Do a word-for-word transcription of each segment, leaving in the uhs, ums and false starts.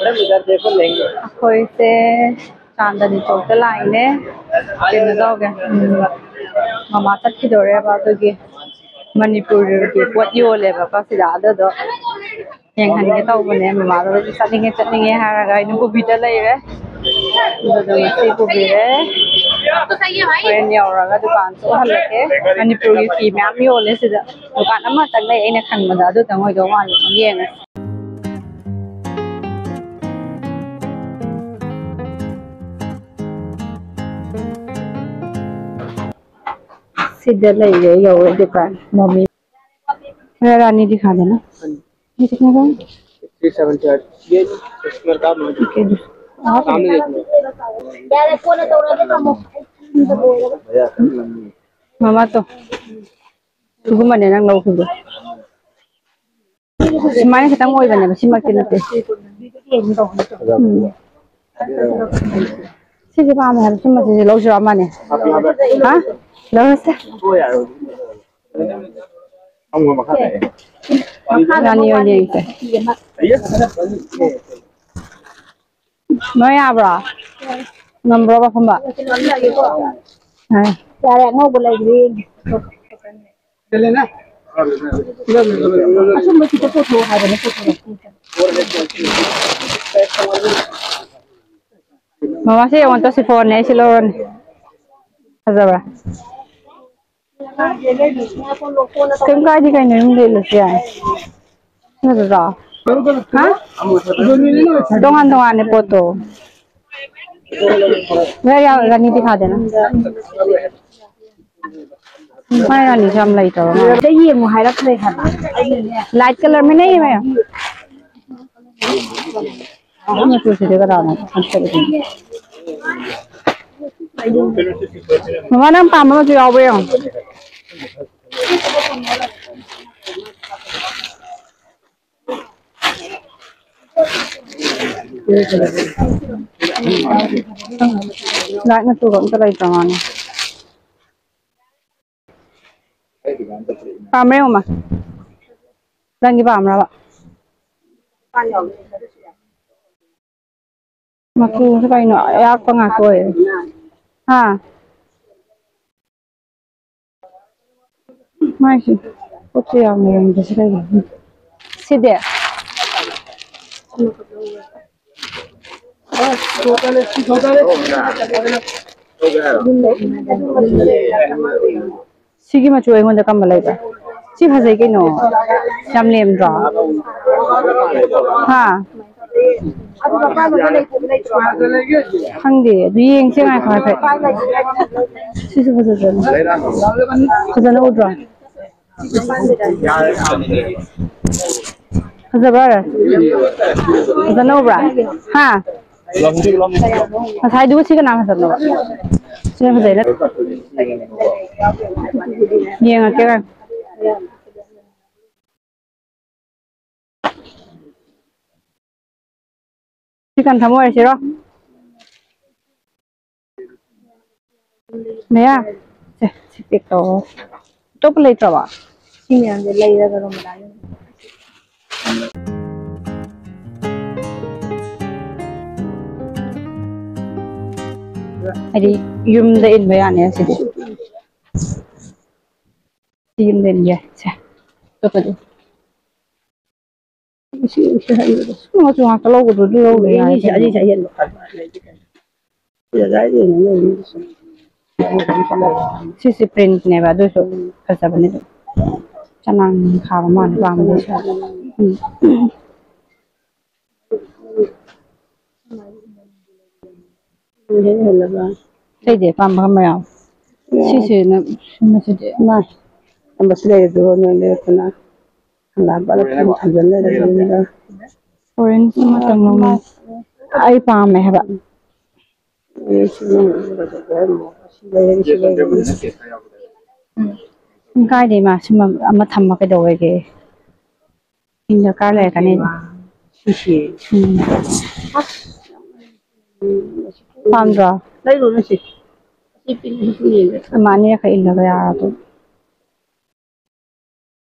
ꯑꯩꯈꯣꯏꯁꯦ ꯆꯥꯟꯗꯅꯤ ꯆꯧꯛꯇ ꯂꯥꯛꯏꯅꯦ꯫ ꯀꯩꯅꯣ ꯇꯧꯒꯦ, ꯎꯝ, ꯃꯃꯥ ꯆꯠꯈꯤꯗꯣꯔꯦꯕ, ꯑꯗꯨꯒꯤ ꯃꯅꯤꯄꯨꯔꯒꯤ ꯄꯣꯠ ꯌꯣꯜꯂꯦꯕꯀꯣ ꯁꯤꯗ, ꯑꯗꯨꯗꯣ ꯌꯦꯡꯍꯟꯒꯦ ꯇꯧꯕꯅꯦ꯫ ꯃꯃꯥꯗꯣ ꯆꯠꯅꯤꯡꯉꯦ ꯆꯠꯅꯤꯡꯉꯦ ꯍꯥꯏꯔꯒ ꯑꯩꯅ ꯄꯨꯕꯤꯗ ꯂꯩꯔꯦ꯫ ꯑꯗꯨꯗꯣ ꯉꯁꯤ ꯄꯨꯕꯤꯔꯦ꯫ ꯍꯣꯔꯦꯟ ꯌꯧꯔꯒ ꯗꯨꯀꯥꯟꯁꯨ ꯎꯍꯜꯂꯛꯀꯦ꯫ ꯃꯅꯤꯄꯨꯔꯒꯤ ꯐꯤ ꯃꯌꯥꯝ ꯌꯣꯜꯂꯦ ꯁꯤꯗ꯫ ꯗꯨꯀꯥꯟ ꯑꯃꯇꯪ ꯂꯩ ꯑꯩꯅ ꯈꯟꯕꯗ, ꯑꯗꯨꯇꯪ ꯑꯣꯏꯗꯧ ꯃꯥꯜꯂꯦ꯫ ꯌꯦꯡꯉꯁꯤ꯫ ꯁꯤꯗ ꯂꯩꯔꯦ, ꯌꯧꯔꯦ ꯗꯨꯀꯥꯟ꯫ ꯃꯃꯤ ꯔꯥꯅꯤ ꯗꯤꯈꯥ ꯗꯦꯅ꯫ ये कितने का है? Three seventy eight. ये इसमें काम है। ठीक है, दूसरा। सामने देखना। ꯃꯃꯥ ꯇꯣ, ꯁꯤꯒꯨꯝꯕꯅꯦ ꯅꯪ ꯂꯧꯈꯤꯕꯗꯣ꯫ ꯁꯨꯃꯥꯏꯅ ꯈꯤꯇꯪ ꯑꯣꯏꯕꯅꯦꯕ, ꯁꯤꯃꯛꯇꯤ ꯅꯠꯇꯦ꯫ ꯎꯝ꯫ ꯁꯤꯁꯦ ꯄꯥꯝꯃꯦ ꯍꯥꯏꯕ, ꯁꯤꯃ, ꯁꯤꯁꯦ ꯂꯧꯁꯤꯔꯣ ꯑꯃꯅꯦ? ꯍꯥ? ꯂꯧꯔꯁꯦ꯫ ꯔꯥꯅꯤ ꯑꯣꯏꯅ ꯌꯦꯡꯁꯦ꯫ ꯅꯣꯏ ꯌꯥꯕ꯭ꯔꯣ? ꯉꯝꯕ꯭ꯔꯣ ꯄꯥꯈꯨꯝꯕ? ꯌꯥꯔꯦ, ꯑꯉꯧꯕ ꯂꯩꯕ꯭ꯔꯥ ꯌꯦꯡꯒꯦ꯫ ꯑꯆꯨꯝꯕ ꯈꯤꯇ ꯄꯨꯊꯣꯛꯑꯣ ꯍꯥꯏꯕꯅꯦ, ꯄꯨꯊꯣꯔꯛꯇꯦ꯫ ꯃꯃꯥꯁꯦ ꯌꯦꯡꯉꯣ, ꯇꯣ ꯁꯤꯐꯣꯟꯅꯦ, ꯑꯩ ꯁꯤ ꯂꯧꯔꯅꯤ꯫ ꯐꯖꯕ꯭ꯔꯥ? ꯀꯩꯝ ꯀꯥꯏꯗꯦ ꯀꯩꯅꯣ, ꯌꯨꯝ ꯂꯤꯠꯂꯁꯨ ꯌꯥꯏ꯫ ꯐꯖꯗ꯭ꯔꯣ? ꯍꯥ? ꯇꯣꯉꯥꯟ ꯇꯣꯉꯥꯟꯅꯦ ꯄꯣꯠꯇꯣ꯫ ꯌꯥ, ꯌꯥ, ꯔꯥꯅꯤ ꯗꯤꯈꯥ ꯗꯦꯅ꯫ ꯃꯥꯏ ꯔꯥꯅꯤꯁꯨ ꯌꯥꯝ ꯂꯩꯇ꯭ꯔꯕ ꯃꯥꯜꯂꯦ꯫ ꯑꯝꯇ ꯌꯦꯡꯉꯨ ꯍꯥꯏꯔꯛꯈ꯭ꯔꯦ ꯍꯥꯏꯕ꯫ ꯑꯩꯅꯅꯦ꯫ ꯂꯥꯏꯠ ꯀꯂꯔ ꯃꯦ ꯅꯍꯤ ꯍꯦ ꯃꯌꯥꯝ꯫ ꯃꯆꯨꯁꯤꯗꯤ ꯀꯅꯥꯅꯣ? ꯃꯃꯥ, ꯅꯪ ꯄꯥꯝꯕ ꯃꯆꯨ ꯌꯥꯎꯕ꯭ꯔꯥ ꯌꯦꯡꯉꯣ꯫ ꯂꯥꯏꯠ ꯃꯆꯨꯒ ꯑꯝꯇ ꯂꯩꯇ꯭ꯔ ꯃꯥꯜꯂꯦ꯫ ꯄꯥꯝꯕ꯭ꯔꯥ ꯌꯦꯡꯉꯣꯃ꯫ ꯅꯪꯒꯤ ꯄꯥꯝꯕ꯭ꯔꯕ? ꯃꯆꯨꯁꯦ ꯀꯩꯅꯣ ꯑꯌꯥꯛꯄ ꯉꯥꯛꯇ ꯑꯣꯏꯌꯦ꯫ ꯍꯥ? ꯃꯥꯏꯁꯦ ꯄꯣꯠꯁꯦ ꯌꯥꯝ ꯂꯩꯔꯝꯗ꯭ꯔꯤꯁꯦ ꯀꯩꯒꯤꯅꯣ? ꯁꯤꯗꯤ? ꯁꯤꯒꯤ ꯃꯆꯨ ꯑꯩꯉꯣꯟꯗ ꯀꯝꯕ ꯂꯩꯕ? ꯁꯤ ꯐꯖꯩ ꯀꯩꯅꯣ꯫ ꯌꯥꯝ ꯂꯦꯝꯗ꯭ꯔꯣ? ꯍꯥ? ꯈꯪꯗꯦ꯫ ꯑꯗꯨ ꯌꯦꯡꯁꯦ꯫ ꯉꯥꯏꯈꯣ ꯍꯥꯏꯐꯦꯠ꯫ ꯁꯤꯁꯨ ꯐꯖꯗ꯭ꯔꯣ? ꯐꯖꯅ ꯎꯗ꯭ꯔꯣ? ꯐꯖꯕ꯭ꯔꯥ? ꯐꯖꯅ ꯎꯕ꯭ꯔꯥ? ꯍꯥ? ꯉꯁꯥꯏꯗꯨꯒ ꯁꯤꯒ ꯀꯅꯥ ꯐꯖꯕꯅꯣ? ꯁꯤꯅ ꯐꯖꯩ ꯅꯠꯇ꯭ꯔꯣ? ꯌꯦꯡꯉꯛꯀꯦ ꯀꯥꯏ꯫ ꯁꯤ ꯀꯟꯐꯥꯔꯝ ꯑꯣꯏꯔꯁꯤꯔꯣ? ꯃꯌꯥ꯫ ꯁꯦ, ꯁꯤ ꯄꯦꯛ ꯇꯧꯔꯣ꯫ ꯑꯇꯣꯞꯄ ꯂꯩꯇ꯭ꯔꯕꯣ? ꯁꯤ ꯃꯌꯥꯝꯁꯦ ꯂꯩꯔꯒ ꯔꯣꯃꯂꯥ ꯌꯣꯟ-, ꯍꯥꯏꯗꯤ ꯌꯨꯝꯗ ꯏꯟꯕ ꯌꯥꯅꯤ ꯑꯁꯤꯗꯤ꯫ ꯁꯤ ꯌꯨꯝꯗ ꯏꯟꯕ ꯌꯥꯏ꯫ ꯁꯦ, ꯑꯇꯣꯞꯄꯗꯤ? ꯁꯤ, ꯁꯤ ꯍꯥꯏꯌꯨꯗ꯫ ꯃꯆꯨ ꯉꯥꯛꯇ ꯂꯧꯒꯗ꯭ꯔꯣ? ꯑꯗꯨ ꯂꯧꯗ ꯌꯥꯔꯦ ꯑꯅꯤꯁꯦ, ꯀꯩꯅꯣ꯫ ꯑꯅꯤꯁꯦ ꯑꯍꯦꯟꯕ ꯈꯟꯕ ꯂꯩꯗꯤ ꯀꯩꯅꯣ? ꯁꯤꯗ ꯂꯩꯔꯤꯅꯦ, ꯂꯩꯔꯤꯅꯦ꯫ ꯁꯤꯁꯦ ꯄ꯭ꯔꯤꯟꯠꯅꯦꯕ, ꯑꯗꯨꯁꯨ ꯐꯖꯕꯅꯦ ꯑꯗꯨꯝ꯫ ꯆꯅꯥꯡ ꯈꯥꯕ ꯃꯥꯅ ꯄꯥꯝꯕꯁꯦ꯫ ꯎꯝ꯫ ꯎꯝ, ꯍꯦꯟꯅ ꯍꯦꯜꯂꯕ꯫ ꯑꯇꯩꯗꯤ ꯑꯄꯥꯝꯕ ꯑꯃ ꯌꯥꯎ-, ꯌꯥꯎ-, ꯁꯤꯁꯤꯅ, ꯁꯤꯃꯁꯤꯗꯤ꯫ ꯃꯥ, ꯑꯃꯁꯨ ꯂꯩꯔꯦ ꯑꯗꯨꯒ ꯅꯣꯏ ꯂꯩꯔꯛꯇꯅ꯫ ꯍꯪꯒꯥꯝ ꯄꯥꯜꯂꯛꯇꯅ ꯊꯝꯖꯤꯜ ꯂꯩꯔꯕꯅꯤꯅ꯫ ꯑꯣꯔꯦꯟꯖ ꯑꯃꯇꯪ ꯂꯧꯅꯤꯡ-, ꯑꯩ ꯄꯥꯝꯃꯦ ꯍꯥꯏꯕ꯫ ꯎꯝ, ꯀꯥꯏꯗꯩ ꯃꯥ ꯁꯤꯃ ꯑꯃ ꯊꯝꯃ ꯀꯩꯗꯧꯋꯦꯒꯦ? ꯏꯟ ꯗꯔꯀꯥꯔ ꯂꯩꯔꯛꯀꯅꯤ꯫ ꯁꯤꯁꯦ꯫ ꯎꯝ꯫ ꯎꯝ, ꯄꯥꯝꯗ꯭ꯔꯣ? ꯂꯩꯔꯨꯔꯁꯤ꯫ ꯁꯤ ꯄꯤꯛꯅ ꯄꯤꯛꯅ ꯌꯦꯡꯒꯦ꯫ ꯑꯃ ꯑꯅꯤꯔꯛꯈꯛ ꯏꯜꯂꯒ ꯌꯥꯔꯕꯗꯨꯕꯨ꯫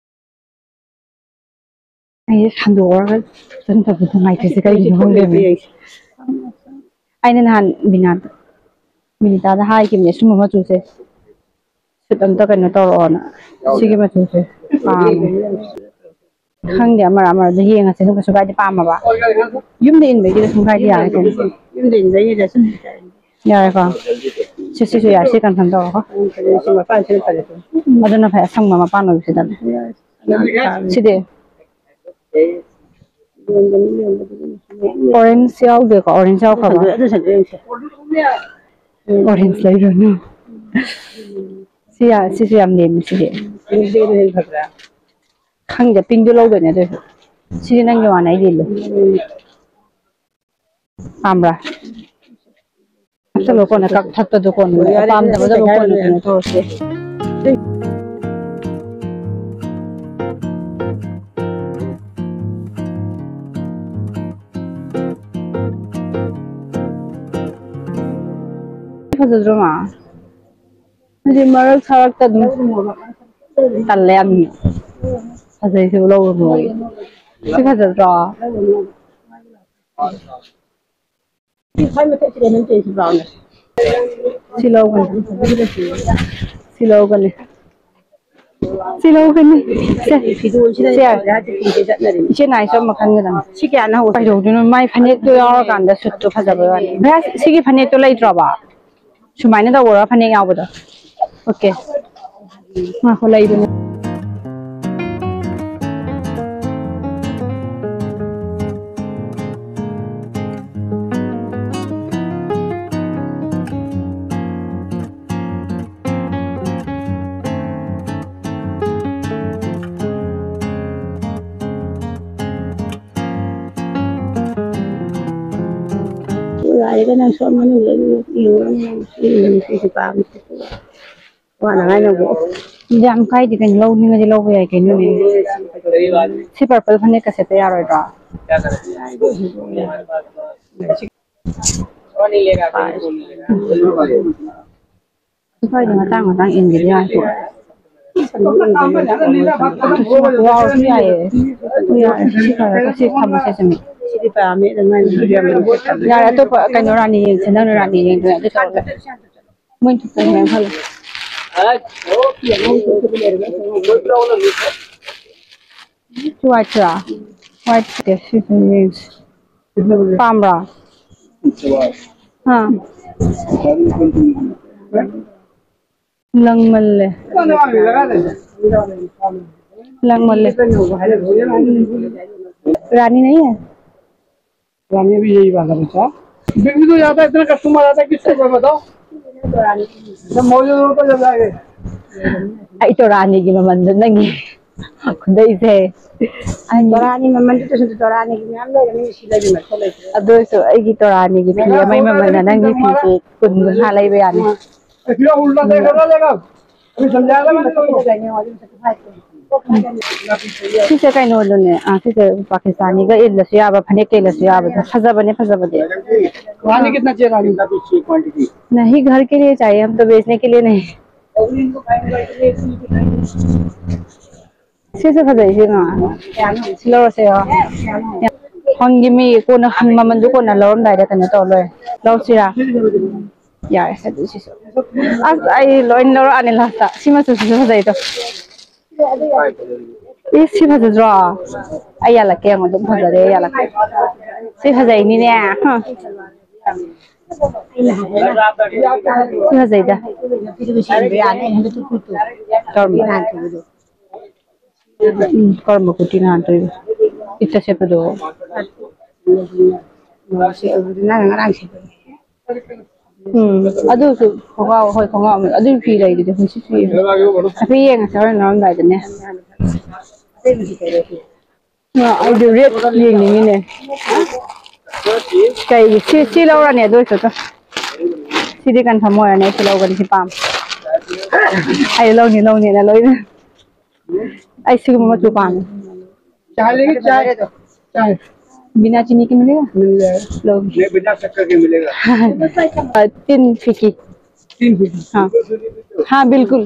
ꯑꯩ ꯁꯟꯗꯣꯛꯑꯒ ꯐꯖꯅ ꯇꯧꯕ ꯅꯨꯡꯉꯥꯏꯇ꯭ꯔꯤꯁꯦ ꯀꯩꯒꯤꯅꯣ ꯈꯪꯗꯦꯃꯤ꯫ ꯑꯩꯅ ꯅꯍꯥꯟ ꯕꯤꯅꯥ, ꯕꯤꯅꯤꯇꯥꯗ ꯍꯥꯏꯈꯤꯕꯅꯦ, ꯁꯨꯝꯕ ꯃꯆꯨꯁꯦ ꯁꯨꯠ ꯑꯝꯇ ꯀꯩꯅꯣ ꯇꯧꯔꯛꯑꯣꯅ꯫ ꯁꯤꯒꯤ ꯃꯆꯨꯁꯦ ꯄꯥꯝꯃꯦ꯫ ꯈꯪꯗꯦ, ꯑꯃꯔ ꯑꯃꯔꯗ ꯌꯦꯡꯉꯁꯦ, ꯑꯗꯨꯝ ꯀꯩꯁꯨ ꯀꯥꯏꯗꯦ, ꯄꯥꯝꯃꯕ꯫ ꯌꯨꯝꯗ ꯏꯟꯕꯒꯤꯗꯤ ꯀꯩꯁꯨꯝ ꯀꯥꯏꯗꯦ, ꯌꯥꯔꯦ ꯀꯩꯅꯣ꯫ ꯌꯨꯝꯗ ꯏꯟꯕꯒꯤꯗꯤ ꯁꯨꯝ ꯌꯥꯔꯦꯀꯣ? ꯁꯤ, ꯁꯤꯁꯨ ꯌꯥꯔꯦ, ꯁꯤ ꯀꯟꯐꯥꯔꯝ ꯇꯧꯔꯣꯀꯣ꯫ ꯎꯝ, ꯐꯖꯩ, ꯁꯤ ꯃꯄꯥꯟꯁꯤꯅ ꯐꯖꯩ꯫ ꯑꯗꯨꯅ ꯐꯩ, ꯑꯁꯪꯕ ꯃꯄꯥꯟ ꯑꯣꯏꯕꯁꯤꯗꯅꯦ꯫ ꯌꯥꯔꯦ꯫ ꯁꯤꯗꯤ? ꯑꯣꯔꯦꯟꯖ ꯌꯥꯎꯗꯦꯀꯣ, ꯑꯣꯔꯦꯟꯖ ꯌꯥꯎꯈ꯭ꯔꯕ? ꯑꯗꯨ ꯁꯟꯗꯣꯛ ꯌꯦꯡꯁꯦ꯫ ꯑꯣꯔꯦꯟꯖ ꯂꯩꯔꯨꯅꯨ꯫ ꯁꯤ ꯌꯥ-, ꯁꯤꯁꯨ ꯌꯥꯝ ꯂꯦꯝꯃꯤ ꯁꯤꯗꯤ꯫ ꯄꯤꯡꯗꯨꯅ ꯍꯦꯟꯅ ꯐꯕ꯭ꯔꯥ? ꯈꯪꯗꯦ, ꯄꯤꯡꯗꯨ ꯂꯧꯗꯣꯏꯅꯦ ꯑꯗꯨꯏꯁꯨ꯫ ꯁꯤꯗꯤ ꯅꯪꯒꯤ ꯋꯥꯅꯦ, ꯑꯩꯒꯤ ꯏꯜꯂꯨ꯫ ꯄꯥꯝꯕ꯭ꯔꯥ? ꯀꯛꯊꯠꯂꯣ ꯀꯣꯟꯅ, ꯀꯛꯊꯠꯄꯗꯣ ꯀꯣꯟꯅ꯫ ꯌꯥꯔꯦ, ꯑꯄꯥꯝꯗꯕꯗꯣ ꯌꯥꯔꯦ, ꯀꯣꯟꯅ ꯌꯥꯔꯦ꯫ ꯀꯩꯅꯣ ꯇꯧꯔꯁꯦ꯫ ꯐꯖꯗ꯭ꯔꯣ, ꯃꯥ? ꯍꯧꯖꯤꯛ ꯃꯔꯛ ꯁꯔꯛꯇ ꯑꯗꯨꯝ ꯇꯜꯂꯦ ꯌꯥꯝꯅ꯫ ꯐꯖꯩꯁꯤꯕꯨ ꯂꯧꯔꯨꯅꯨ꯫ ꯁꯤ ꯐꯖꯗ꯭ꯔꯣ? ꯁꯤ ꯈ꯭ꯋꯥꯏ ꯃꯊꯛꯁꯤꯗ ꯅꯪ ꯇꯧꯔꯤꯁꯤ ꯕ꯭ꯔꯥꯎꯟ꯫ ꯁꯤ ꯂꯧꯒꯅꯤ꯫ ꯁꯤ ꯂꯧꯒꯅꯤ꯫ ꯁꯤ ꯂꯧꯒꯅꯤ꯫ ꯁꯦ꯫ ꯐꯤꯗꯣꯟꯁꯤꯗ ꯁꯦ꯫ ꯌꯥꯔꯦ, ꯐꯤꯁꯦ ꯆꯠꯅꯔꯤꯅꯤ꯫ ꯏꯆꯦ ꯅꯥꯏꯁꯨ ꯑꯃ ꯈꯟꯒꯗꯕꯅꯤ꯫ ꯁꯤ ꯀꯌꯥꯅ ꯍꯧ-, ꯀꯩꯗꯧꯗꯣꯏꯅꯣ? ꯃꯥꯏ ꯐꯅꯦꯛꯇꯣ ꯌꯥꯎꯔꯀꯥꯟꯗ ꯁꯨꯠꯇꯣ ꯐꯖꯕꯩ ꯋꯥꯅꯤ꯫ ꯚꯥꯏ, ꯁꯤꯒꯤ ꯐꯅꯦꯛꯇꯣ ꯂꯩꯇ꯭ꯔꯣꯕ? ꯁꯨꯃꯥꯏꯅ ꯇꯧꯕ꯭ꯔꯥ ꯐꯅꯦꯛ ꯌꯥꯎꯕꯗꯣ? ꯑꯣꯀꯦ꯫ ꯉꯥꯏꯈꯣ, ꯂꯩꯕꯅꯦ꯫ ꯌꯥꯔꯦꯗ, ꯅꯪꯁꯨ ꯑꯃ ꯅꯪ ꯂꯩꯌꯨ, ꯌꯦꯡꯉꯨ, ꯅꯪ ꯁꯤ ꯌꯦꯡꯉꯨ, ꯁꯤꯁꯨ ꯄꯥꯝꯃꯤ, ꯁꯤꯁꯨ ꯋꯥꯅꯉꯥꯏꯅꯕꯨ꯫ ꯌꯥꯝ ꯀꯥꯏꯗꯦ ꯀꯩꯅꯣ, ꯂꯧꯅꯤꯡꯉꯗꯤ ꯂꯧꯕ ꯌꯥꯏ ꯀꯩꯅꯣꯅꯦ꯫ ꯁꯤ ꯄꯔꯄꯜ ꯐꯅꯦꯛꯀ ꯁꯦꯠꯄ ꯌꯥꯔꯣꯏꯗ꯭ꯔꯣ? ꯁ꯭ꯋꯥꯏꯗ ꯃꯇꯥꯡ ꯃꯇꯥꯡ ꯏꯟꯒꯦꯗꯤ ꯌꯥꯏꯀꯣ꯫ ꯋꯥꯎꯔꯁꯨ ꯌꯥꯏꯌꯦ꯫ ꯌꯥꯔꯦ, ꯁꯤ ꯈꯔ ꯁꯤ ꯊꯝꯃꯁꯦ ꯆꯨꯝꯃꯤ꯫ ꯁꯤꯗꯤ ꯄꯥꯝꯃꯦ ꯑꯗꯨꯃꯥꯏꯅ꯫ ꯌꯥꯔꯦ, ꯑꯇꯣꯞꯄ ꯀꯩꯅꯣ ꯔꯥꯅꯤ ꯌꯦꯡꯁꯦ, ꯅꯪꯅ ꯔꯥꯅꯤ ꯌꯦꯡꯗꯣꯏꯅꯦ ꯑꯗꯨ ꯇꯧꯔꯒ꯫ ꯃꯣꯏ ꯊꯣꯛꯄ ꯃꯌꯥꯝ ꯈꯜꯂꯦ꯫ ꯁꯤ ꯋꯥꯏꯠꯁꯤꯔꯥ? ꯋꯥꯏꯠ ꯁꯤ ꯌꯦꯡꯁꯦ꯫ ꯄꯥꯝꯕ꯭ꯔꯥ? ꯑꯥ꯫ ꯂꯪꯃꯜꯂꯦ꯫ ꯂꯪꯃꯜꯂꯦ꯫ ꯔꯥꯅꯤ ꯅꯩꯌꯦ? रानी भी यही वाला बचा। बिक्री तो ज्यादा, इतना कस्टमर आता है, किसको क्या बताओ? सब मौजूद होता चला है। ꯑꯩ ꯇꯣꯔꯥꯅꯤꯒꯤ ꯃꯃꯜꯗꯣ ꯅꯪꯒꯤ ꯈꯨꯗꯩꯁꯦ꯫ ꯑꯩ ꯇꯣꯔꯥꯅꯤ ꯃꯃꯜꯗꯤ ꯀꯩꯁꯨ ꯇꯣꯔꯥꯅꯤꯒꯤ ꯃꯌꯥꯝ ꯂꯩꯔꯝꯃꯤ, ꯁꯤ ꯂꯩꯕ ꯅꯠꯇꯦ, ꯂꯩꯇ꯭ꯔꯦ꯫ ꯑꯗꯨ ꯑꯣꯏꯔꯁꯨ ꯑꯩꯒꯤ ꯇꯣꯔꯥꯅꯤꯒꯤ ꯐꯤ ꯑꯃꯒꯤ ꯃꯃꯜꯅ ꯅꯪꯒꯤ ꯐꯤꯁꯦ ꯀꯨꯟ ꯀꯨꯟꯊ꯭ꯔꯥ ꯂꯩꯕ ꯌꯥꯅꯤ꯫ ꯎꯝ꯫ ꯁꯤꯁꯦ ꯀꯩꯅꯣꯗꯨꯅꯦ, ꯑꯥ, ꯁꯤꯁꯦ ꯄꯥꯀꯤꯁꯇꯥꯅꯤꯒ ꯏꯜꯂꯁꯨ ꯌꯥꯕ, ꯐꯅꯦꯛꯀ ꯏꯜꯂꯁꯨ ꯌꯥꯕꯗꯣ꯫ ꯐꯖꯕꯅꯦ, ꯐꯖꯕꯗꯤ꯫ रानी कितना चाहिए रानी? नहीं, घर के लिए चाहिए, हम तो बेचने के लिए नहीं। ꯁꯤꯁꯦ ꯐꯖꯩ, ꯁꯤ ꯉꯥ꯫ ꯁꯤ ꯂꯧꯔꯁꯦ꯫ ꯍꯣꯟꯒꯤ ꯃꯤ ꯀꯣꯟꯅ ꯃꯃꯜꯗꯨ ꯀꯣꯟꯅ ꯂꯧꯔꯝꯗꯥꯏꯗ ꯀꯩꯅꯣ ꯇꯧꯔ ꯂꯣꯏꯔꯦ꯫ ꯂꯧꯁꯤꯔꯥ? ꯌꯥꯔꯦ, ꯑꯗꯨ ꯁꯤꯁꯨ꯫ ꯑꯁ, ꯑꯩ ꯂꯣꯏ ꯂꯧꯔꯛꯑꯅꯤ ꯂꯥꯁꯇ꯫ ꯁꯤ ꯃꯆꯨꯁꯤꯁꯨ ꯐꯖꯩꯗꯣ꯫ ꯏꯁ, ꯁꯤ ꯐꯖꯗ꯭ꯔꯣ? ꯑꯩ ꯌꯥꯜꯂꯛꯀꯦ, ꯌꯦꯡꯉꯣ, ꯑꯗꯨꯝ ꯐꯖꯔꯦ, ꯑꯩ ꯌꯥꯜꯂꯛꯀꯦ꯫ ꯁꯤ ꯐꯖꯩꯅꯤꯅꯦ꯫ ꯍꯥ꯫ ꯁꯤ ꯐꯖꯩꯗ꯫ ꯀꯔꯝꯕ? ꯎꯝ, ꯀꯔꯝꯕ ꯀꯨꯔꯇꯤ ꯅꯍꯥꯟ ꯇꯧꯔꯤꯕ? ꯏꯠꯇ ꯁꯦꯠꯄꯗꯣ? ꯅꯪ ꯉꯔꯥꯡ ꯁꯦꯠꯄꯗꯣ꯫ ꯎꯝ, ꯑꯗꯨꯁꯨ ꯈꯣꯡꯒ꯭ꯔꯥꯎ, ꯍꯣꯏ, ꯈꯣꯡꯒ꯭ꯔꯥꯎ ꯑꯃ, ꯑꯗꯨꯒꯤ ꯐꯤ ꯂꯩꯗꯨꯗꯤ ꯍꯧꯖꯤꯛꯁꯨ ꯐꯤ ꯑꯃ꯫ ꯍꯥꯏꯐꯦꯠ ꯌꯦꯡꯉꯁꯦ ꯍꯣꯔꯦꯟ ꯂꯧꯔꯝꯗꯥꯏꯗꯅꯦ꯫ ꯑ, ꯑꯩꯗꯤ ꯔꯦꯠ ꯌꯦꯡꯅꯤꯡꯉꯤꯅꯦ꯫ ꯀꯩꯒꯤ? ꯁꯤ, ꯁꯤ ꯂꯧꯔꯅꯤ ꯑꯗꯨ ꯑꯣꯏꯔꯁꯨ꯫ ꯁꯤꯗꯤ ꯀꯟꯐꯥꯔꯝ ꯑꯣꯏꯔꯅꯤ, ꯑꯩ ꯁꯤ ꯂꯧꯒꯅꯤ, ꯁꯤ ꯄꯥꯝꯃꯦ꯫ ꯑꯩ ꯂꯧꯅꯤ, ꯂꯧꯅꯤꯅ ꯂꯣꯏꯅ꯫ ꯑꯩ ꯁꯤꯒꯨꯝꯕ ꯃꯆꯨ ꯄꯥꯝꯃꯦ꯫ चाय लेंगे, चाय? चाय। बिना चीनी के मिलेगा? मिल जाएगा। लो। नहीं, बिना शक्कर के मिलेगा। तीन फीकी। तीन फीकी। हाँ। हाँ, बिल्कुल।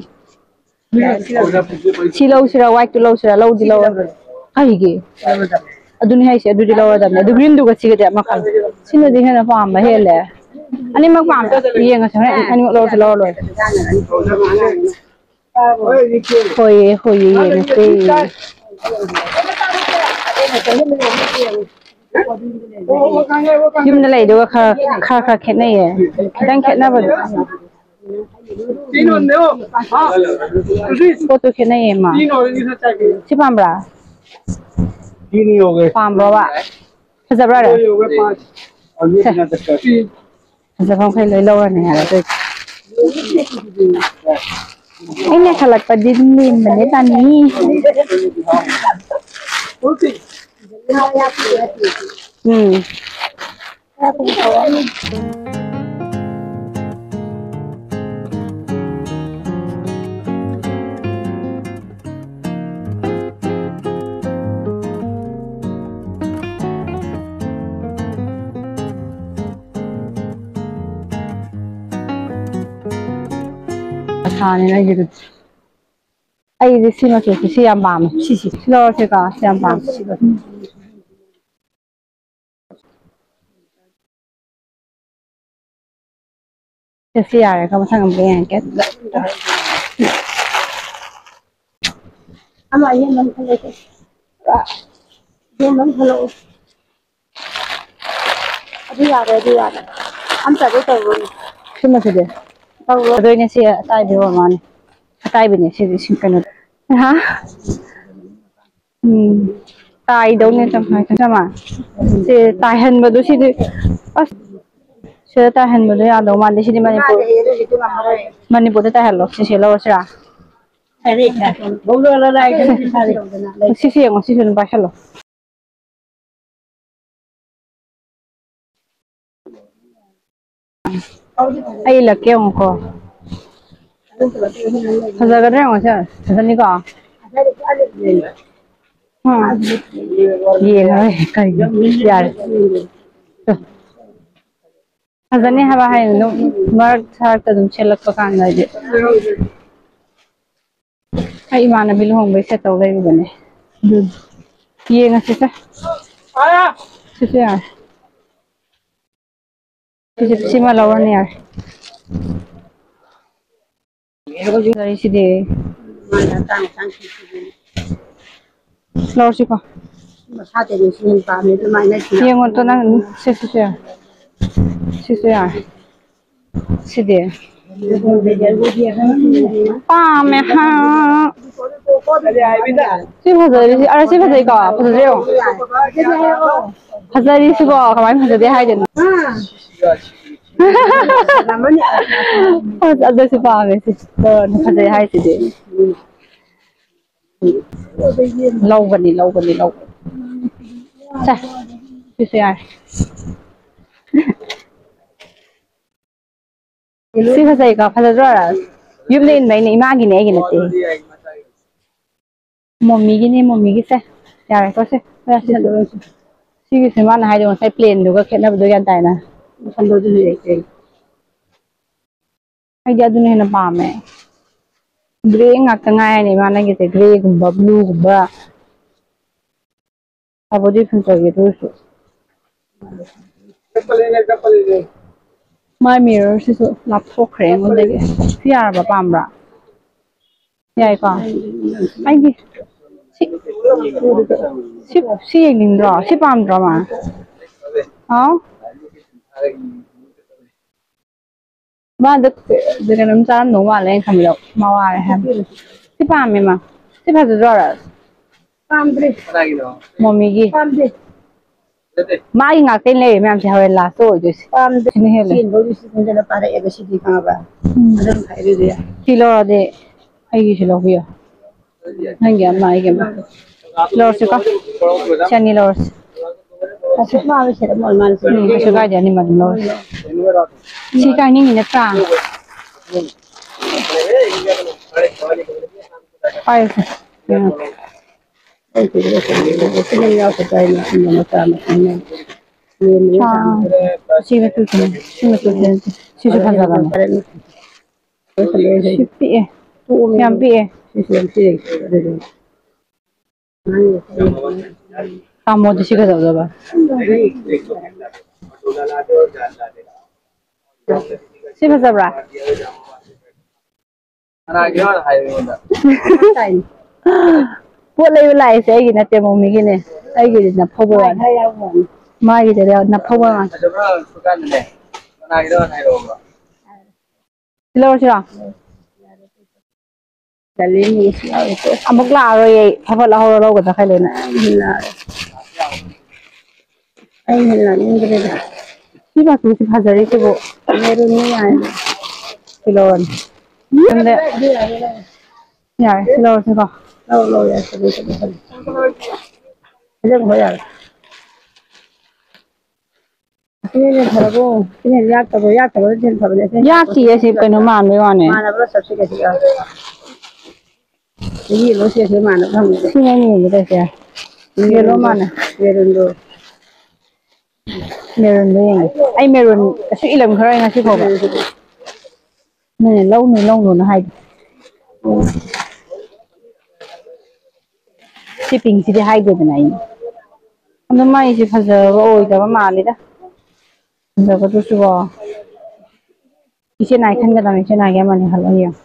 ठीक है। ꯁꯤ ꯂꯧꯁꯤꯔꯥ, ꯋꯥꯏꯠꯇꯨ ꯂꯧꯁꯤꯔꯥ? ꯂꯧꯗꯤ ꯂꯧꯔꯣ꯫ ꯀꯩꯒꯤ? ꯑꯗꯨꯅꯤ ꯍꯥꯏꯁꯦ, ꯑꯗꯨꯗꯤ ꯂꯧꯔꯗꯕꯅꯦ꯫ ꯑꯗꯨ green ꯗꯨꯒ ꯁꯤꯒꯗꯤ ꯑꯃꯈꯜ꯫ ꯁꯤꯅꯗꯤ ꯍꯦꯟꯅ ꯄꯥꯝꯕ ꯍꯦꯜꯂꯦ꯫ ꯑꯅꯤꯃꯛ ꯄꯥꯝꯃꯦ꯫ ꯌꯦꯡꯉꯁꯦ, ꯍꯣꯔꯦꯟ ꯑꯅꯤꯃꯛ ꯂꯧꯔꯁꯨ ꯂꯧꯔ ꯂꯣꯏꯔꯦ꯫ ꯍꯣꯏꯌꯦ, ꯍꯣꯏꯌꯦ, ꯌꯦꯡꯉꯁꯦ꯫ ꯌꯨꯝꯗ ꯂꯩꯗꯨꯒ ꯈꯔ, ꯈꯔ, ꯈꯔ ꯈꯦꯠꯅꯩꯌꯦ꯫ ꯈꯤꯇꯪ ꯈꯦꯠꯅꯕꯗꯣ꯫ ꯄꯣꯠꯇꯣ ꯈꯦꯠꯅꯩꯌꯦ, ꯃꯥ꯫ ꯁꯤ ꯄꯥꯝꯕ꯭ꯔꯥ? ꯄꯥꯝꯕ꯭ꯔꯣꯕ? ꯐꯖꯕ꯭ꯔꯥ? ꯁꯦ꯫ ꯐꯖꯕ ꯃꯈꯩ ꯂꯣꯏ ꯂꯧꯔꯅꯤ ꯍꯥꯏꯔꯦ ꯑꯗꯨꯏꯗꯤ꯫ ꯑꯩꯅ ꯈꯜꯂꯛꯄꯗꯤ ꯂꯦꯝꯕꯅꯦ ꯇꯥꯅꯤ꯫ ꯎꯝ꯫ ꯑꯁꯥꯅꯤꯅ ꯑꯩꯒꯤꯗꯨꯗꯤ꯫ ꯑꯩꯗꯤ ꯁꯤ ꯃꯆꯨꯁꯤ, ꯁꯤ ꯌꯥꯝ ꯄꯥꯝꯃꯦ꯫ ꯁꯤꯁꯤ꯫ ꯁꯤ ꯂꯧꯔꯁꯤꯀꯣ, ꯁꯤ ꯌꯥꯝ ꯄꯥꯝꯃꯦ꯫ ꯁꯤ ꯌꯥꯔꯦꯀꯣ, ꯃꯊꯪ ꯑꯃꯨꯛ ꯌꯦꯡꯉꯛꯀꯦ꯫ ꯑꯃ ꯑꯍꯦꯟꯕ ꯑꯃ ꯈꯜꯂꯛꯀꯦ꯫ ꯑꯍꯦꯟꯕ ꯑꯃ ꯈꯜꯂꯛꯑꯣ꯫ ꯑꯗꯨ ꯌꯥꯔꯦ, ꯑꯗꯨ ꯌꯥꯔꯦ꯫ ꯑꯝꯇ ꯑꯗꯨ ꯇꯧꯔꯣꯏ꯫ ꯁꯤꯃꯁꯤꯗꯤ? ꯇꯧꯔꯣꯏ꯫ ꯑꯗꯨ ꯑꯩꯅ ꯁꯤ ꯑꯇꯥꯏꯕꯤ ꯑꯣꯏꯔ ꯃꯥꯅꯤ꯫ ꯑꯇꯥꯏꯕꯤꯅꯦ ꯁꯤꯗꯤ, ꯁꯤ ꯀꯩꯅꯣ꯫ ꯍꯥ? ꯎꯝ꯫ ꯇꯥꯏꯗꯧꯅꯦ ꯇꯪꯈꯥꯏ ꯇꯪꯈꯥꯏ ꯃꯥ꯫ ꯁꯤ ꯇꯥꯏꯍꯟꯕꯗꯣ ꯁꯤꯗꯤ꯫ ꯑꯁ꯫ ꯁꯤꯗ ꯇꯥꯏꯍꯟꯕꯗꯣ ꯌꯥꯗꯧ ꯃꯥꯟꯗꯦ꯫ ꯁꯤꯗꯤ ꯃꯅꯤꯄꯨꯔ, ꯃꯅꯤꯄꯨꯔꯗ ꯇꯥꯏꯍꯜꯂꯣ꯫ ꯁꯤꯁꯦ ꯂꯧꯔꯁꯤꯔꯥ? ꯁꯤꯁꯦ ꯌꯦꯡꯉꯣ꯫ ꯁꯤꯁꯨ ꯑꯗꯨꯝ ꯄꯥꯏꯁꯜꯂꯣ꯫ ꯑꯩ ꯏꯜꯂꯛꯀꯦ ꯌꯦꯡꯉꯨꯀꯣ꯫ ꯐꯖꯒꯗ꯭ꯔꯥ ꯌꯦꯡꯉꯣꯁꯦ꯫ ꯐꯖꯅꯤꯀꯣ? ꯎꯝ꯫ ꯌꯦꯡꯉꯔꯣꯏ꯫ ꯀꯩꯅꯣ? ꯌꯥꯔꯦ꯫ ꯐꯖꯅꯤ ꯍꯥꯏꯕ ꯍꯥꯏꯅ ꯑꯗꯨꯝ ꯃꯔꯛ ꯁꯔꯛꯇ ꯑꯗꯨꯝ ꯁꯦꯠꯂꯛꯄ ꯀꯥꯟꯗ ꯍꯥꯏꯗꯤ꯫ ꯑꯩ ꯏꯃꯥꯟꯅꯕꯤ ꯂꯨꯍꯣꯡꯕꯩ ꯁꯦꯠꯇꯧ ꯂꯩꯔꯨꯕꯅꯦ꯫ ꯑꯗꯨ ꯌꯦꯡꯉꯁꯤꯁꯦ꯫ ꯁꯤꯁꯨ ꯌꯥꯔꯦ꯫ ꯁꯤꯁꯦ, ꯁꯤꯃ ꯂꯧꯔꯅꯤ ꯌꯥꯔꯦ꯫ ꯐꯖꯔꯤꯁꯤꯗꯤ꯫ ꯂꯧꯔꯁꯤꯀꯣ꯫ ꯌꯦꯡꯉꯣ ꯇꯣ ꯅꯪ꯫ ꯁꯤ, ꯁꯤꯁꯨ ꯌꯥꯔꯦ꯫ ꯁꯤꯁꯨ ꯌꯥꯔꯦ꯫ ꯁꯤꯗꯤ꯫ ꯄꯥꯝꯃꯦ ꯍꯥ꯫ ꯁꯤ ꯐꯖꯩ, ꯑꯔꯦ, ꯁꯤ ꯐꯖꯩꯀꯣ? ꯐꯖꯗ꯭ꯔꯣ? ꯐꯖꯔꯤꯁꯤꯕꯣ, ꯀꯃꯥꯏꯅ ꯐꯖꯗꯦ ꯍꯥꯏꯗꯣꯏꯅꯣ? ꯑꯁ, ꯑꯗꯨꯁꯨ ꯄꯥꯝꯃꯦ ꯁꯤ꯫ ꯀꯣꯟꯅ ꯐꯖꯩ ꯍꯥꯏꯁꯤꯗꯤ꯫ ꯂꯧꯒꯅꯤ, ꯂꯧꯒꯅꯤ, ꯂꯧꯒꯅꯤ꯫ ꯁꯦ, ꯁꯤꯁꯨ ꯌꯥꯔꯦ꯫ ꯁꯤ ꯐꯖꯩꯀꯣ? ꯐꯖꯗ꯭ꯔꯣ, ꯔꯥꯖ? ꯌꯨꯝꯗ ꯏꯟꯕꯩꯅꯦ, ꯏꯃꯥꯒꯤꯅꯦ, ꯑꯩꯒꯤ ꯅꯠꯇꯦ꯫ ꯃꯣꯃꯤꯒꯤꯅꯦ, ꯃꯣꯃꯤꯒꯤꯁꯦ꯫ ꯌꯥꯔꯦꯀꯣ ꯁꯦ꯫ ꯁꯤꯒꯤꯁꯦ ꯃꯥꯅ ꯍꯥꯏꯗꯣ ꯉꯁꯥꯏ ꯄ꯭ꯂꯦꯟꯗꯨꯒ ꯈꯦꯠꯅꯕꯗꯣ ꯒ꯭ꯌꯥꯟ ꯇꯥꯏꯅ꯫ ꯑꯩꯗꯤ ꯑꯗꯨꯅ ꯍꯦꯟꯅ ꯄꯥꯝꯃꯦ꯫ ꯒ꯭ꯔꯦ ꯉꯥꯛꯇ ꯉꯥꯏꯔꯅꯤ ꯃꯥꯅꯒꯤꯁꯦ, ꯒ꯭ꯔꯦꯒꯨꯝꯕ, ꯕ꯭ꯂꯨꯒꯨꯝꯕ꯫ ꯐꯕꯨꯗꯤ ꯐꯖꯩꯌꯦ ꯑꯗꯨ ꯑꯣꯏꯔꯁꯨ꯫ ꯃꯥꯏ ꯃꯤꯔꯔꯁꯤꯁꯨ ꯂꯥꯞꯊꯣꯛꯈ꯭ꯔꯦ ꯑꯩꯉꯣꯟꯗꯒꯤ꯫ ꯁꯤ ꯌꯥꯔꯕ? ꯄꯥꯝꯕ꯭ꯔꯥ? ꯌꯥꯏꯀꯣ? ꯑꯩꯒꯤ ꯁꯤ, ꯁꯤ, ꯁꯤ ꯌꯦꯡꯅꯤꯡꯗ꯭ꯔꯣ? ꯁꯤ ꯄꯥꯝꯗ꯭ꯔꯣ ꯃꯥ? ꯍꯥꯎ? ꯃꯥꯗꯣ ꯀꯩꯅꯣꯝ ꯆꯥꯔꯝꯗꯧ ꯃꯥꯜꯂꯦ ꯑꯩꯅ ꯈꯟꯕꯗ, ꯃꯋꯥꯔꯦ ꯍꯥꯏꯕ꯫ ꯁꯤ ꯄꯥꯝꯃꯦ ꯃꯥ꯫ ꯁꯤ ꯐꯖꯗ꯭ꯔꯣ, ꯔꯥꯖ? ꯄꯥꯝꯗ꯭ꯔꯦ꯫ ꯃꯣꯃꯤꯒꯤ꯫ ꯄꯥꯝꯗꯦ꯫ ꯃꯥꯒꯤ ꯉꯥꯛꯇ ꯂꯩꯔꯦ ꯃꯌꯥꯝꯁꯦ, ꯍꯣꯔꯦꯟ ꯂꯥꯁꯇ ꯑꯣꯏꯗꯣꯏꯁꯦ꯫ ꯄꯥꯝꯗꯦ꯫ ꯁꯤꯅ ꯍꯦꯜꯂꯦ꯫ ꯆꯦꯟꯕꯧꯗꯤ ꯁꯤꯗꯅ ꯄꯥꯔꯛꯑꯦꯕ ꯁꯤꯗꯤ, ꯈꯪꯉꯕ? ꯎꯝ꯫ ꯑꯗꯨꯝ ꯍꯥꯏꯔꯤꯁꯦ꯫ ꯁꯤ ꯂꯧꯔꯗꯤ ꯑꯩꯒꯤꯁꯨ ꯂꯧꯕꯤꯌꯣ꯫ ꯅꯪꯒꯤ ꯑꯃ, ꯑꯩꯒꯤ ꯑꯃ꯫ ꯂꯧꯔꯁꯤꯀꯣ? ꯁꯤ ꯑꯅꯤ ꯂꯧꯔꯁꯤ꯫ ꯑꯁ, ꯃꯥ ꯂꯣꯏꯁꯤꯜꯂꯝꯃꯣ, ꯃꯥ ꯂꯣꯏꯁꯤꯜꯂꯝꯃꯣ꯫ ꯎꯝ, ꯀꯩꯁꯨ ꯀꯥꯏꯗꯦ, ꯑꯅꯤꯃꯛ ꯑꯗꯨꯝ ꯂꯧꯔꯁꯤ꯫ ꯁꯤ ꯀꯥꯏꯅꯤꯡꯉꯤ ꯅꯠꯇ꯭ꯔꯥ? ꯄꯥꯏꯌꯨꯁꯦ꯫ ꯌꯦꯡꯉꯣ꯫ ꯑꯩ ꯁꯤꯗ ꯂꯣꯏꯁꯤꯜꯂꯝꯃꯣ, ꯁꯤ ꯅꯪ ꯌꯥꯎꯔꯛꯄ ꯇꯥꯏꯅꯦ, ꯁꯤ ꯃꯆꯥ ꯃꯊꯨꯝꯅꯦ꯫ ꯌꯦꯟ ꯃꯆꯥ ꯑꯥ, ꯃꯊꯨꯝ꯫ ꯁꯤ ꯃꯆꯨꯁꯤꯅꯦ, ꯁꯤ ꯃꯆꯨꯁꯤꯅꯦ꯫ ꯁꯤꯁꯨ ꯐꯖꯕꯅꯦ꯫ ꯁꯤ ꯄꯤꯛꯑꯦ꯫ ꯌꯥꯝ ꯄꯤꯛꯑꯦ꯫ ꯁꯤꯁꯨ ꯌꯥꯝ ꯄꯤꯛꯑꯦ꯫ ꯑꯗꯨꯗꯨꯅ ꯇꯥꯃꯣꯗꯤ ꯁꯤ ꯀꯩꯗꯧꯗꯕ? ꯁꯤ ꯐꯖꯕ꯭ꯔꯥ? ꯀꯅꯥꯒꯤꯅꯣ ꯍꯥꯟꯅ ꯍꯥꯏꯌꯨ ꯑꯩꯉꯣꯟꯗ꯫ ꯄꯣꯠ ꯂꯩꯕ ꯂꯥꯛꯏꯁꯦ ꯑꯩꯒꯤ ꯅꯠꯇꯦ, ꯃꯣꯃꯤꯒꯤꯅꯦ꯫ ꯑꯩꯒꯤꯗꯤ ꯅꯐꯧꯕ ꯋꯥꯅꯤ꯫ ꯃꯥꯒꯤꯗꯤ ꯅꯐꯧꯕ ꯋꯥꯅꯤ꯫ ꯐꯖꯕ꯭ꯔꯥ ꯍꯪꯉꯛꯄ ꯀꯥꯟꯗꯅꯦ, ꯀꯅꯥꯒꯤꯅꯣ ꯍꯥꯟꯅ ꯍꯥꯏꯔꯛꯑꯣꯕ꯫ ꯁꯤ ꯂꯧꯔꯁꯤꯔꯣ? ꯇꯜꯂꯦ, ꯃꯤ ꯁꯤ ꯌꯥꯎꯔꯦ꯫ ꯑꯃꯨꯛ ꯂꯥꯛꯑꯔꯣꯏ ꯑꯩ꯫ ꯐꯠ ꯐꯠ ꯂꯧꯍꯧꯔ ꯂꯧꯒꯗ꯭ꯔꯥ ꯈꯜꯂꯦꯅ꯫ ꯑꯩ ꯍꯦꯟꯅ ꯂꯥꯛꯅꯤꯡꯗ꯭ꯔꯦꯗ꯫ ꯁꯤ ꯃꯆꯨꯁꯤ ꯐꯖꯔꯤꯁꯤꯕꯨ꯫ ꯃꯦꯔꯨꯟꯅꯤ ꯌꯥꯔꯦ꯫ ꯁꯤ ꯂꯧꯔꯅꯤ꯫ ꯁꯣꯝꯗ ꯌꯥꯔꯦ, ꯁꯤ ꯂꯧꯔꯁꯤꯀꯣ꯫ ꯂꯧ, ꯂꯧ, ꯌꯥꯔꯦ, ꯐꯖꯩ, ꯐꯖꯩ, ꯐꯖꯩ꯫ ꯐꯖꯕ ꯌꯥꯔꯦ꯫ ꯑꯁꯤꯅ ꯍꯦꯟꯅ ꯐꯔꯕꯣ? ꯁꯤꯅ ꯍꯦꯟꯅ ꯌꯥꯛꯇꯕ꯭ꯔꯣ? ꯌꯥꯛꯇꯕꯅ ꯍꯦꯟꯅ ꯐꯕꯅꯦ꯫ ꯑꯁꯤꯅ ꯌꯥꯛꯇꯤꯌꯦ, ꯁꯤ ꯀꯩꯅꯣ ꯃꯥꯟꯕꯩ ꯋꯥꯅꯦ꯫ ꯃꯥꯟꯅꯕ꯭ꯔꯣ? ꯆꯠꯁꯤ ꯀꯩꯁꯨ ꯌꯥꯎꯔꯣꯏ꯫ ꯌꯦꯡꯉꯣ, ꯁꯤ ꯑꯁꯤ ꯃꯥꯟꯅꯕ ꯐꯪꯉꯦ꯫ ꯁꯤꯅ ꯑꯩꯅ ꯌꯦꯡꯒꯦ ꯇꯧꯔꯤꯁꯦ꯫ ꯌꯦꯜꯂꯣ ꯃꯥꯟꯅ꯫ ꯃꯦꯔꯨꯟꯗꯣ꯫ ꯃꯦꯔꯨꯟꯗꯣ ꯌꯦꯡꯒꯦ꯫ ꯑꯩ ꯃꯦꯔꯨꯟ ꯑꯁꯨꯛ ꯏꯜꯂꯝꯈꯤꯔꯣꯏ ꯉꯁꯤ ꯐꯥꯎꯕ꯫ ꯎꯝ꯫ ꯅꯣꯏꯅ ꯂꯧꯅꯨ, ꯂꯧꯅꯨꯅ ꯍꯥꯏꯗꯣ꯫ ꯎꯝ꯫ ꯁꯤ ꯄꯤꯡꯁꯤꯗꯤ ꯍꯥꯏꯗꯦꯗꯅ ꯑꯩꯅ꯫ ꯑꯗꯣ ꯃꯥꯏꯁꯦ ꯐꯖꯕ ꯑꯣꯏꯗꯕ ꯃꯥꯜꯂꯤꯗ꯫ ꯐꯖꯕꯗꯨꯁꯨꯀꯣ꯫ ꯏꯆꯦ ꯅꯥꯏ ꯈꯟꯒꯗꯕꯅꯤ, ꯏꯆꯦ ꯅꯥꯏꯒꯤ ꯑꯃꯅꯤ ꯈꯜꯂꯣ ꯌꯦꯡꯉꯣ꯫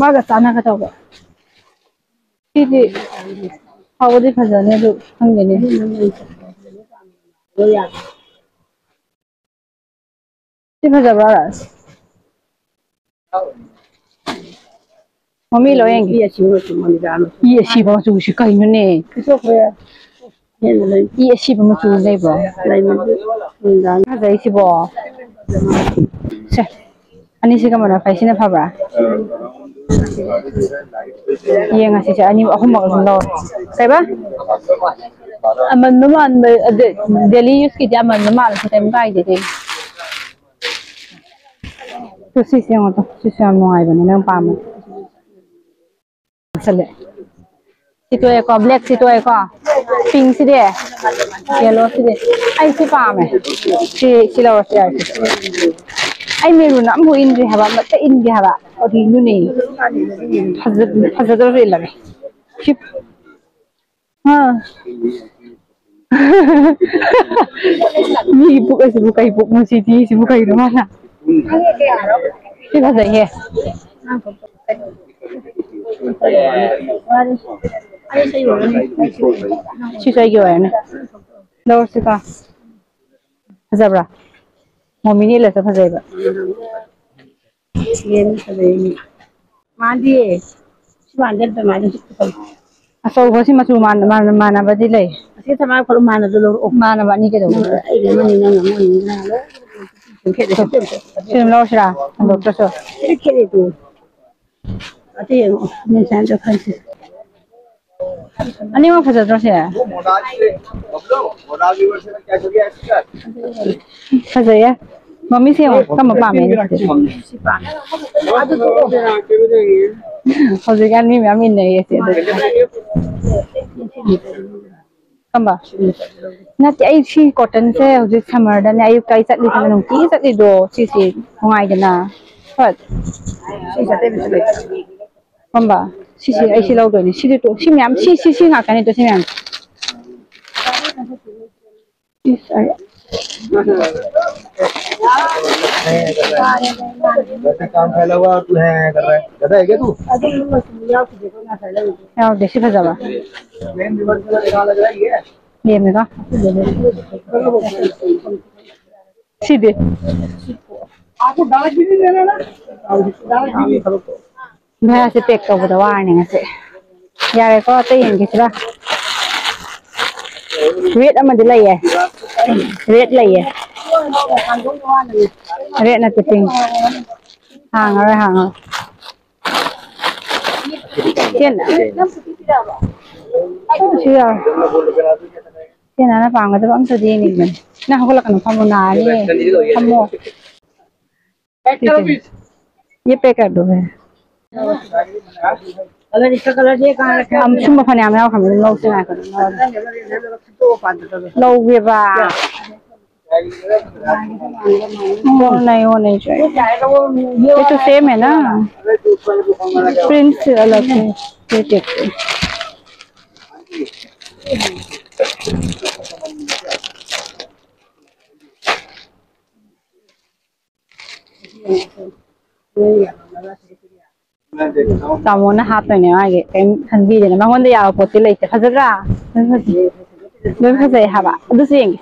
ꯃꯥꯒ ꯆꯥꯟꯅꯒꯗꯧꯕ꯫ ꯁꯤꯗꯤ ꯐꯕꯨꯗꯤ ꯐꯖꯅꯤ ꯑꯗꯨ ꯈꯪꯗꯦꯅꯦ꯫ ꯁꯤ ꯐꯖꯕ꯭ꯔꯥ? ꯃꯃꯤ ꯂꯣꯏ ꯌꯦꯡꯒꯦ꯫ ꯏ ꯑꯁꯤꯕ ꯃꯆꯨ ꯃꯅꯤꯗꯥ ꯃꯆꯨ꯫ ꯏ ꯑꯁꯤꯕ ꯃꯆꯨꯁꯤ ꯀꯩꯅꯣꯅꯦ? ꯄꯤꯊꯣꯛꯈ꯭ꯔꯦ꯫ ꯍꯦꯟꯅ ꯂꯩ꯫ ꯏ ꯑꯁꯤꯕ ꯃꯆꯨ ꯂꯩꯕ꯭ꯔꯣ? ꯂꯩꯕꯗꯨ ꯅꯨꯡꯗꯥꯡ꯫ ꯐꯖꯩꯁꯤꯕꯣ꯫ ꯁꯦ, ꯑꯅꯤꯁꯤꯒ ꯃꯅ ꯐꯩ, ꯁꯤꯅ ꯐꯕ꯭ꯔꯥ? ꯌꯦꯡꯉꯁꯤꯁꯦ, ꯑꯅꯤ ꯑꯍꯨꯝꯃꯛ ꯑꯗꯨꯝ ꯂꯧꯔꯣ꯫ ꯀꯩꯕ? ꯑꯃꯟꯕ ꯃꯥꯟꯕ, ꯑꯗ, ꯗꯦꯂꯤ ꯌꯨꯁꯀꯤꯗꯤ ꯑꯃꯟꯕ ꯃꯥꯜꯂꯁꯨ ꯀꯩꯝ ꯀꯥꯏꯗꯦ ꯀꯩꯅꯣ꯫ ꯇꯨ, ꯁꯤꯁꯦ ꯌꯦꯡꯉꯣ ꯇꯨ, ꯁꯤꯁꯨ ꯌꯥꯝ ꯅꯨꯡꯉꯥꯏꯕꯅꯦ, ꯅꯪ ꯄꯥꯝꯃꯗꯤ꯫ ꯆꯠꯂꯦ꯫ ꯁꯤ ꯇꯣꯛꯑꯦꯀꯣ, ꯕ꯭ꯂꯦꯛꯁꯤ ꯇꯣꯛꯑꯦꯀꯣ꯫ ꯄꯤꯡꯁꯤꯗꯤ, ꯌꯦꯜꯂꯣꯁꯤꯗꯤ꯫ ꯑꯩ ꯁꯤ ꯄꯥꯝꯃꯦ꯫ ꯁꯤ, ꯁꯤ ꯂꯧꯔꯁꯨ ꯌꯥꯏ꯫ ꯑꯩ ꯃꯦꯔꯨꯟ ꯑꯃꯐꯥꯎ ꯏꯟꯗ꯭ꯔꯤ ꯍꯥꯏꯕ, ꯑꯃꯠꯇ ꯏꯟꯒꯦ ꯍꯥꯏꯕ꯫ ꯀꯔꯤꯅꯣꯅꯦ? ꯐꯖ-, ꯐꯖꯗ꯭ꯔꯁꯨ ꯏꯜꯂꯒꯦ꯫ ꯁꯤ ꯑꯥ꯫ ꯃꯤꯒꯤ ꯄꯨꯛ ꯑꯁꯤꯕꯨ ꯀꯩ ꯄꯨꯛꯅꯣ ꯁꯤꯗꯤ? ꯁꯤꯕꯨ ꯀꯩꯅꯣ ꯃꯥꯅ? ꯁꯤ ꯐꯖꯩꯍꯦ꯫ ꯁꯤꯁꯨ ꯑꯩꯒꯤ ꯑꯣꯏꯔꯅꯤ꯫ ꯂꯧꯔꯁꯤꯀꯣ꯫ ꯐꯖꯕ꯭ꯔꯥ? ꯃꯣꯃꯤꯅ ꯏꯜꯂꯁꯨ ꯐꯖꯩꯕ꯫ ꯌꯦꯟ ꯐꯖꯩ꯫ ꯃꯥꯟꯗꯤꯌꯦ꯫ ꯁꯤ ꯃꯥꯟꯗꯦ, ꯑꯝꯇ ꯃꯥꯟꯗꯦ꯫ ꯑꯆꯧꯕꯁꯤ ꯃꯆꯨ ꯃꯥꯟ-, ꯃꯥꯟ-, ꯃꯥꯟꯅꯕꯗꯤ ꯂꯩ꯫ ꯑꯁꯤ ꯊꯝꯕꯥꯜ ꯈꯔ ꯃꯥꯟꯅꯕꯗꯨ ꯂꯧꯔꯛꯑꯣ꯫ ꯃꯥꯟꯅꯕ ꯑꯅꯤ ꯀꯩꯗꯧꯕ? ꯅꯪ ꯑꯩꯒꯤ ꯑꯃꯅꯤ, ꯅꯪ ꯑꯃꯅꯤ, ꯅꯪ ꯂꯧ꯫ ꯁꯤ ꯑꯗꯨꯝ ꯂꯧꯔꯁꯤꯔꯥ? ꯍꯟꯗꯣꯛꯇ꯭ꯔꯁꯨ? ꯁꯤ ꯈꯦꯠꯅꯩ ꯇꯨ꯫ ꯑꯇꯩ ꯌꯦꯡꯉꯣ, ꯃꯦꯟꯁꯥꯟꯗ ꯈꯟꯁꯤ꯫ ꯑꯅꯤꯃꯛ ꯐꯖꯗ꯭ꯔꯣ ꯁꯦ? ꯐꯖꯩꯌꯦ꯫ ꯃꯃꯤꯁꯦ ꯌꯦꯡꯉꯣ, ꯀꯔꯝꯕ ꯄꯥꯝꯃꯦ? ꯍꯧꯖꯤꯛꯀꯥꯟ ꯃꯤ ꯃꯌꯥꯝ ꯏꯟꯅꯩꯌꯦ ꯁꯦ ꯑꯗꯨ꯫ ꯀꯝꯕ? ꯅꯠꯇꯦ, ꯑꯩ ꯁꯤ ꯀꯣꯇꯟꯁꯦ ꯍꯧꯖꯤꯛ ꯁꯝꯃꯔꯗꯅꯦ, ꯑꯌꯨꯛꯇ ꯑꯩ ꯆꯠꯂꯤꯗꯅ, ꯅꯨꯡꯇꯤꯒꯤ ꯆꯠꯂꯤꯗꯣ, ꯁꯤꯁꯦ ꯅꯨꯡꯉꯥꯏꯗꯅ꯫ ꯍꯣꯏ꯫ ꯀꯝꯕ? ꯁꯤꯁꯦ ꯑꯩ ꯁꯤ ꯂꯧꯗꯣꯏꯅꯦ꯫ ꯁꯤꯗꯤ ꯇꯣ-, ꯁꯤ ꯃꯌꯥꯝ, ꯁꯤ, ꯁꯤ, ꯁꯤ ꯉꯥꯛꯇꯅꯦ ꯇꯣ, ꯁꯤ ꯃꯌꯥꯝ꯫ ꯏꯁ, ꯑꯩ वैसे काम फैला हुआ और तू है कर रहा है। गधा है क्या तू? ꯌꯥꯎꯗꯦ, ꯁꯤ ꯐꯖꯕ꯫ प्लेन रिवर्स में दिखा लग रहा है ये। ꯂꯦꯝꯃꯦꯀꯣ? ꯁꯤꯗꯤ? आपको डार्क भी नहीं लेना ना? डार्क भी नहीं। ꯚꯌꯥꯁꯦ ꯄꯦꯛ ꯇꯧꯕꯗ ꯋꯥꯔꯅꯤ ꯉꯁꯤ꯫ ꯌꯥꯔꯦꯀꯣ, ꯑꯇꯩ ꯌꯦꯡꯒꯦꯁꯤꯔ? ꯔꯦꯠ ꯑꯃꯗꯤ ꯂꯩꯌꯦ꯫ ꯔꯦꯠ ꯂꯩꯌꯦ꯫ ꯔꯦꯠ ꯅꯠꯇꯦ, ꯄꯤꯡ꯫ ꯍꯥꯡꯉꯔꯣꯏ, ꯍꯥꯡꯉꯔꯣꯏ꯫ ꯆꯦꯟ-, ꯁꯤ ꯌꯥꯎꯔꯦ꯫ ꯆꯦ ꯅꯥꯅ ꯄꯥꯝꯒꯗꯕ ꯑꯝꯇꯗꯤ ꯌꯦꯡꯅꯤꯡꯕꯅꯤ꯫ ꯅꯪ ꯍꯧꯒꯠꯂꯛꯀꯅꯨ, ꯐꯝꯃꯣ, ꯅꯥꯅꯤ꯫ ꯐꯝꯃꯣ꯫ ये पैक कर दो है। कलर, इसका कलर ये कहाँ रखा है? ꯁꯨꯝꯕ ꯐꯅꯌꯥꯝ ꯌꯥꯎꯈ꯭ꯔꯕꯅꯤ, ꯂꯧꯁꯤ ꯉꯥꯏꯈꯣ꯫ ꯂꯧꯒꯦꯕ꯫ वो नहीं, वो नहीं चाहिए। ये तो सेम है ना, प्रिंट से अलग है। ये देखते हैं। ꯇꯥꯃꯣꯅ ꯍꯥꯞꯇꯣꯏꯅꯦ ꯃꯥꯒꯤ, ꯀꯩꯝ ꯈꯟꯕꯤꯗꯦꯅꯦ꯫ ꯃꯉꯣꯟꯗ ꯌꯥꯕ ꯄꯣꯠꯇꯤ ꯂꯩꯇꯦ꯫ ꯐꯖꯗ꯭ꯔꯥ? ꯂꯣꯏ ꯐꯖꯩ꯫ ꯂꯣꯏ ꯐꯖꯩ ꯍꯥꯏꯕ꯫ ꯑꯗꯨꯁꯨ ꯌꯦꯡꯒꯦ꯫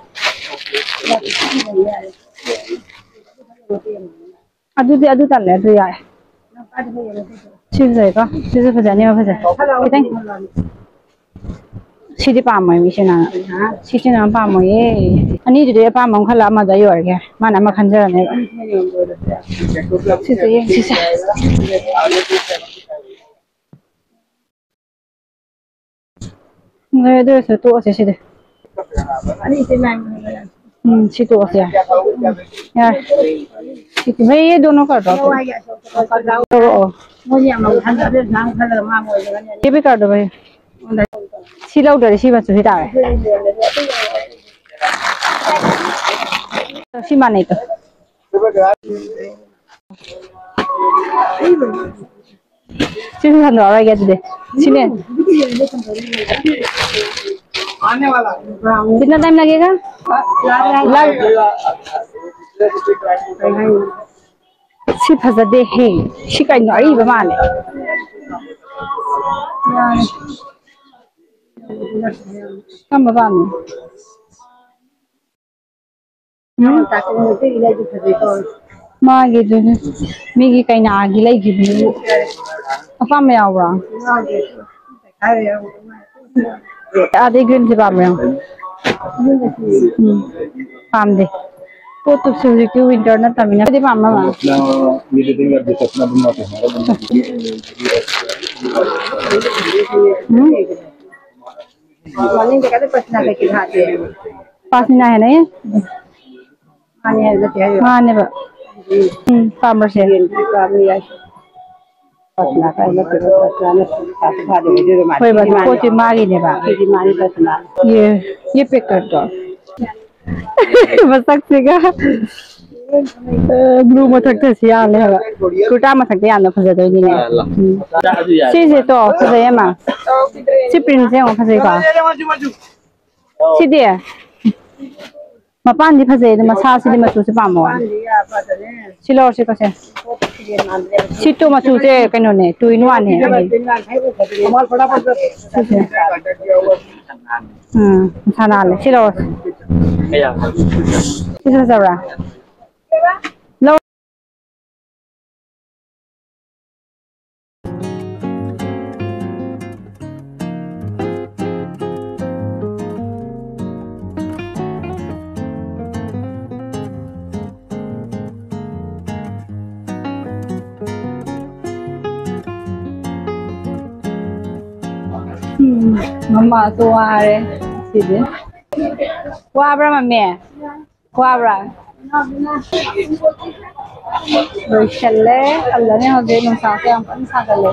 ꯑꯗꯨꯗꯤ ꯑꯗꯨ ꯇꯜꯂꯦ꯫ ꯑꯗꯨ ꯌꯥꯔꯦ꯫ ꯁꯤ ꯐꯖꯩꯀꯣ? ꯁꯤꯁꯨ ꯐꯖꯩ꯫ ꯑꯅꯤꯃꯛ ꯐꯖꯩ꯫ ꯈꯤꯇꯪ ꯁꯤꯗꯤ ꯄꯥꯝꯃꯣꯏ ꯃꯤꯁꯤꯅ꯫ ꯁꯤꯁꯤꯅ ꯌꯥꯝ ꯄꯥꯝꯃꯣꯏꯌꯦ꯫ ꯑꯅꯤꯗꯨꯗꯤ ꯑꯄꯥꯝꯕ ꯑꯃ ꯈꯜꯂ ꯑꯃꯗ ꯌꯣꯜꯂꯒꯦ꯫ ꯃꯥꯅ ꯑꯃ ꯈꯟꯖꯔꯅꯦꯕ꯫ ꯁꯤꯁꯦ ꯌꯦꯡꯁꯤꯁꯦ꯫ ꯂꯣꯏꯔꯦ, ꯑꯗꯨ ꯑꯣꯏꯔꯁꯨ ꯇꯣꯛꯑꯁꯦ ꯁꯤꯗꯤ꯫ ꯎꯝ, ꯁꯤ ꯇꯣꯛꯑꯁꯦ ꯌꯥꯔꯦ꯫ ꯌꯥꯔꯦ꯫ ꯁꯤ, ꯚꯩ, ꯌꯦ ꯗꯣꯅꯣ ꯀꯔ ꯗꯣ꯫ ꯇꯣꯛꯑꯣ꯫ ꯌꯦ ꯚꯤ ꯀꯔ ꯗꯣ, ꯚꯩ꯫ ꯁꯤ ꯂꯧꯗ꯭ꯔꯗꯤ ꯁꯤ ꯃꯆꯨ ꯁꯤ ꯇꯥꯔꯦ꯫ ꯁꯤ ꯃꯥꯟꯅꯩ ꯇꯣ꯫ ꯁꯤꯁꯨ ꯁꯟꯗꯣꯛꯑꯔꯣꯏꯒꯦ ꯑꯗꯨꯗꯤ꯫ ꯁꯤꯅꯦ꯫ कितना टाइम लगेगा? लाल। ꯁꯤ ꯐꯖꯗꯦꯍꯦ꯫ ꯁꯤ ꯀꯩꯅꯣ, ꯑꯔꯤꯕ ꯃꯥꯜꯂꯦ꯫ ꯀꯔꯝꯕ ꯄꯥꯝꯃꯤ? ꯎꯝ? ꯃꯥꯒꯤꯗꯨꯅ ꯃꯤꯒꯤ ꯀꯩꯅꯥꯒꯤ ꯂꯩꯈꯤꯕꯗꯨ ꯑꯄꯥꯝꯕ ꯌꯥꯎꯕ꯭ꯔꯣ? ꯑꯥꯗꯩ ꯒ꯭ꯔꯤꯟꯁꯦ ꯄꯥꯝꯕ꯭ꯔꯣ? ꯎꯝ, ꯄꯥꯝꯗꯦ꯫ ꯄꯣꯠꯇꯨꯁꯨ ꯍꯧꯖꯤꯛꯇꯤ ꯋꯤꯟꯇꯔ ꯅꯠꯇꯕꯅꯤꯅ꯫ ꯑꯗꯨꯗꯤ ꯄꯥꯝꯕ ꯃꯥꯜꯂꯦ꯫ ꯎꯝ? ꯄꯥꯁꯃꯤꯅꯥ ꯍꯦꯟꯅ ꯃꯥꯅꯦꯕ꯫ ꯎꯝ, ꯄꯥꯝꯕꯁꯦ꯫ ꯍꯣꯏꯕ, ꯑꯗꯨ ꯄꯣꯠꯁꯦ ꯃꯥꯒꯤꯅꯦꯕ꯫ ये, ये पैक कर दो। ꯃꯁꯛꯁꯤꯒ꯫ ꯕ꯭ꯂꯨ ꯃꯊꯛꯇ ꯁꯤ ꯌꯥꯜꯂꯦ ꯍꯥꯏꯕ꯫ ꯀꯨꯔꯇꯥ ꯃꯊꯛꯇ ꯌꯥꯝꯅ ꯐꯖꯗꯣꯏꯅꯤꯅꯦ꯫ ꯎꯝ꯫ ꯁꯤꯁꯦ ꯇꯣ ꯐꯖꯩ ꯑꯃ꯫ ꯁꯤ ꯄ꯭ꯔꯤꯟꯁꯦ ꯌꯦꯡꯉꯣ ꯐꯖꯩꯀꯣ꯫ ꯁꯤꯗꯤ ꯃꯄꯥꯟꯗꯤ ꯐꯖꯩ ꯑꯗꯣ ꯃꯁꯥꯁꯤꯗꯤ ꯃꯆꯨꯁꯦ ꯄꯥꯝꯕ ꯋꯥꯅꯤ꯫ ꯁꯤ ꯂꯧꯔꯁꯤꯀꯣ ꯁꯦ꯫ ꯁꯤ ꯇꯨ ꯃꯆꯨꯁꯦ ꯀꯩꯅꯣꯅꯦ ꯇꯨ ꯏꯟ ꯋꯥꯟꯅꯦ꯫ ꯁꯤꯁꯦ꯫ ꯎꯝ ꯃꯁꯥ ꯅꯥꯜꯂꯦ ꯁꯤ ꯂꯧꯔꯁꯤ꯫ ꯁꯤꯁꯦ ꯐꯖꯕ꯭ꯔꯥ? ꯂꯧ꯫ ꯎꯝ, ꯃꯃꯥꯁꯨ ꯋꯥꯔꯦ ꯉꯁꯤꯗꯤ꯫ ꯋꯥꯕ꯭ꯔꯥ ꯃꯝꯃꯤ? ꯋꯥꯕ꯭ꯔꯥ? ꯂꯣꯏꯁꯜꯂꯦ꯫ ꯍꯜꯂꯅꯤ ꯍꯧꯖꯤꯛ꯫ ꯅꯨꯡꯁꯥꯁꯦ ꯌꯥꯝ ꯀꯟꯅ ꯁꯥꯒꯠꯂꯦ꯫